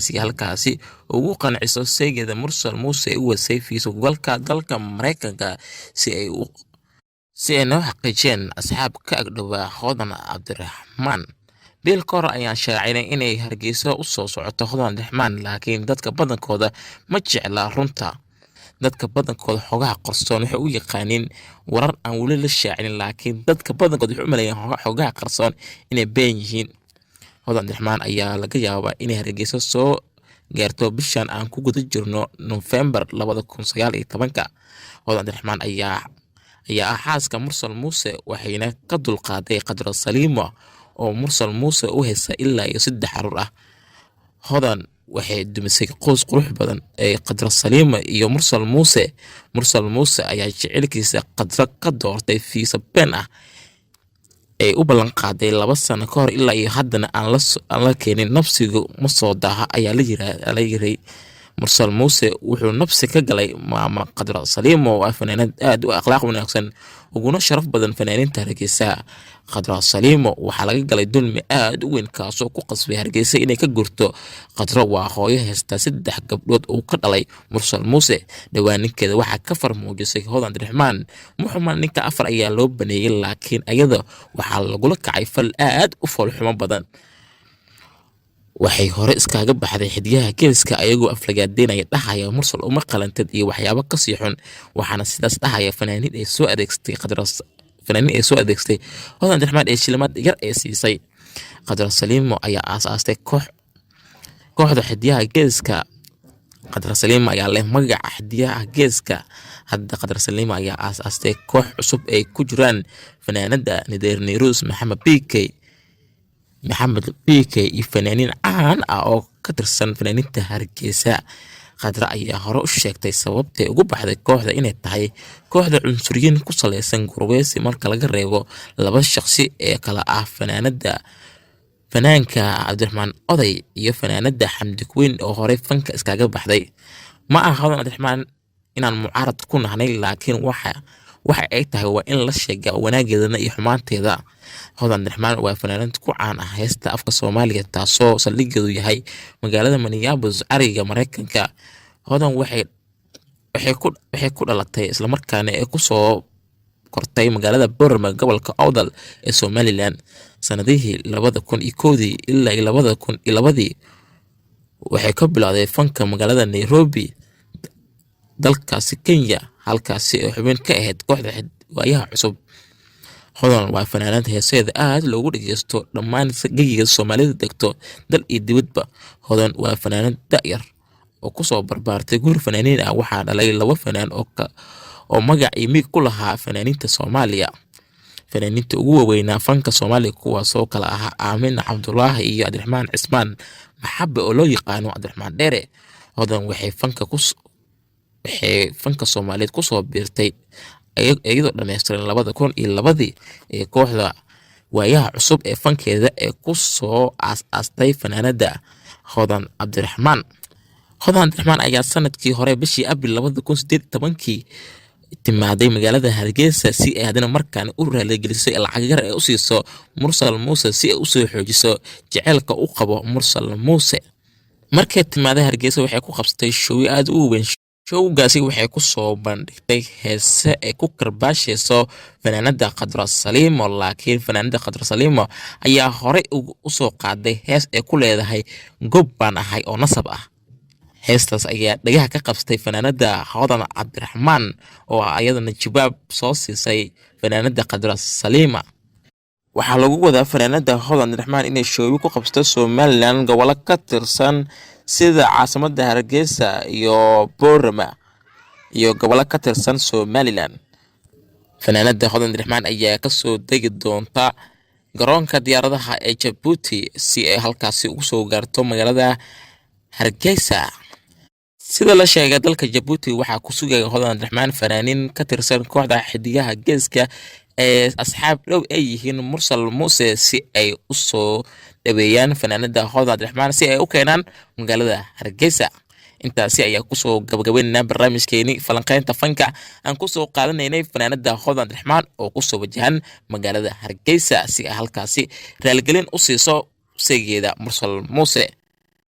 Si halkaasi ugu qanciso saygeeda Mursal Muuse u wasay fiisa-ku-galka dalka Mareykanka. Si ay noo xaqiijiyeen asxaab ka agdhowaa Hodan Cabdiraxmaan, bil ka hor ayaan shaacinay inay Hargeysa u soo socoto Hodan Cabdiraxmaan, laakiin dadka badankooda ma jecla runta. Dadka badankooda xogaha qarsoon waxay u yaqaaniin warar aan weli la shaacinin, laakiin dadka badankood waxay u maleeyaan xogaha qarsoon inay been yihiin. Hodan Cabdiraxmaan ayaa laga yaabaa inay Hargeysa soo gaarto bishan aan ku guda jirno, Nofembar 2019-ka. Hodan Cabdiraxmaan ayaa ah xaaska Mursal Muuse, waxayna ka dulqaaday Khadra Saliimo oo Mursal Muuse u haysa ilaa iyo saddex caruur ah. Hodan waxay dumisay qoys qurux badan ee Khadra Saliimo iyo Mursal Muuse. Mursal Muuse ayaa jecelkiisa Khadra ka doortay fiisa been ah ay u ballan qaaday 2 sano ka hor, ilaa iyo haddana aan la keenin. Nabsigu ma soo daaha ayaa la yiray. Mursal Muuse wuxuu nabsi ka galay maama Khadra Saliimo oo ah fanaanad aad u akhlaaq wanaagsan, uguna sharaf badan fanaaniinta Hargeysa. Khadra Saliimo waxaa laga galay dulmi aad u weyn, kaasoo ku qasbay Hargeysa inay ka gurto. Khadro waa hooyo haystaa saddex gabdhood uu ka dhalay Mursal Muuse. Dhowaan ninkeeda waxaa ka farmuujisay Hodan Cabdiraxmaan. Muxuman ninka afar ayaa loo baneeyey, laakiin ayada waxaa lagula kacay fal aad u foolxumo badan. Waxay hore iskaga baxday Xidigaha Geeska, ayagoo aflagaadeynaya, dhahaya "Mursal uma qalantid" iyo waxyaabo kasii xun. Waxaana sidaas dhahaya fanaaniin ay soo adeegsatay Khadra, fanaaniin ay soo adeegsatay Hodan Cabdiraxmaan ee shilimaad yar ee siisay. Khadra Saliimo ayaa aasaastay kooxda Xidigaha Geeska. Khadra Saliimo ayaa leh magaca Xidigaha Geeska. Hadda Khadra Saliimo ayaa aasaastay koox cusub ay ku jiraan fanaanada Nideer Nairoos, Maxamed BK, Maxamed BK iyo fanaaniin caan ah oo ka tirsan fanaaniinta Hargeysa. Khadra ayaa hore u sheegtay sababtay ugu baxday kooxda inay tahay kooxda cunsuriyiin ku saleysan gurubeysi, marka laga reebo laba shaqsi ee kala ah fanaanka Cabdiraxmaan Oday iyo fanaanada Xamdi Queen oo horey fanka iskaga baxday. Ma aha Hodan Cabdiraxmaan inaan mucaarad ku nahnay, laakiin waxa ay tahay waa in la sheegaa wanaageedana iyo xumaanteeda. Hodan Cabdiraxmaan waa fanaanad ku caan ah heesta afka Soomaaliga, taasoo saldhigeedu yahay magaalada Minneapolis, cariga Mareykanka. Hodan waxay ku dhalatay islamarkaana ay kusoo kortay magaalada Boorama, gobolka Awdal ee Somaliland. Sanadihii 2001-dii ilaa 2002-dii waxay ka bilowday fanka magaalada Nairobi, dalkaasi Kenya, halkaasi ay xubin ka ahayd kooxda Waayaha Cusub. Hodan waa fanaanad heeseeda aad loogu dhageysto dhammaan geyiga Soomaalida degto, dal iyo dibadba. Hodan waa fanaanad da'yar oo kusoo barbaartay guur fanaaniin ah. Waxaa dhalay laba fanaan oo magac iyo miig ku lahaa fanaaniinta Soomaaliya, fanaaniinta ugu waaweynaa fanka Soomaaliya, kuwaasoo kala ahaa Aamin Cabdulaahi iyo Cabdiraxmaan Cismaan Maxabe oo loo yaqaano Cabdiraxmaan Dheere. Hodan waxay fanka Soomaaliyeed kusoo biirtay iyadoo dhammaystiran 2002-dii ee kooxda Waayaha Cusub ee fankeeda ee ku soo aas-aastay fanaanada Hodan Cabdiraxmaan. Hodan Cabdiraxmaan ayaa sanadkii hore bishii Abril 2018-kii timaaday magaalada Hargeysa si ay haddana markaan u raaligeliso, lacag yar ay u siiso Mursal Muuse, si ay usoo xoojiso jaceylka u qabo Mursal Muuse. Markay timaaday Hargeysa waxay ku qabsatay showyo aad u weyn. Showgaasi waxay ku soo bandhigtay heese ay ku karbaashayso fanaanada Khadra Saliimo, laakiin fanaanada Khadra Saliimo ayaa horey usoo qaaday hees ay ku leedahay "Gob baan ahay" oo nasab ah. Heestaas ayaa dhagaha ka qabsatay fanaanada Hodan Cabdiraxmaan oo ayadana jawaab soo siisay fanaanada Khadra Saliima. Waxaa lagu wadaa fanaanada Hodan Cabdiraxmaan inay shoobi ku qabsato Somaliland gobollo ka tirsan, sida caasimada Hargeysa iyo Boorama iyo gobollo ka tirsan Somaliland. Fanaanada Hodan Cabdiraxmaan ayaa kasoo degi doonta garoonka diyaaradaha ee Jabuuti si ay halkaasi ugu soo gaarto magaalada Hargeysa. Sida la sheegay, dalka Jabuuti waxaa ku sugaya Hodan Cabdiraxmaan fanaaniin ka tirsan kooxda Xidigaha Geeska ee asxaab dhow ay yihiin Mursal Muuse, si ay u soo dhaweeyaan fanaanada Hodan Cabdiraxmaan, si ay u keenaan magaalada Hargeysa. Intaasi ayaa kusoo gabagabaynaynaa barnaamijkeeni falanqeynta fanka aan kusoo qaadanaynay fanaanada Hodan Cabdiraxmaan oo kusoo wajahan magaalada Hargeysa si ay halkaasi raaligelin u siiso segeeda Mursal Muuse.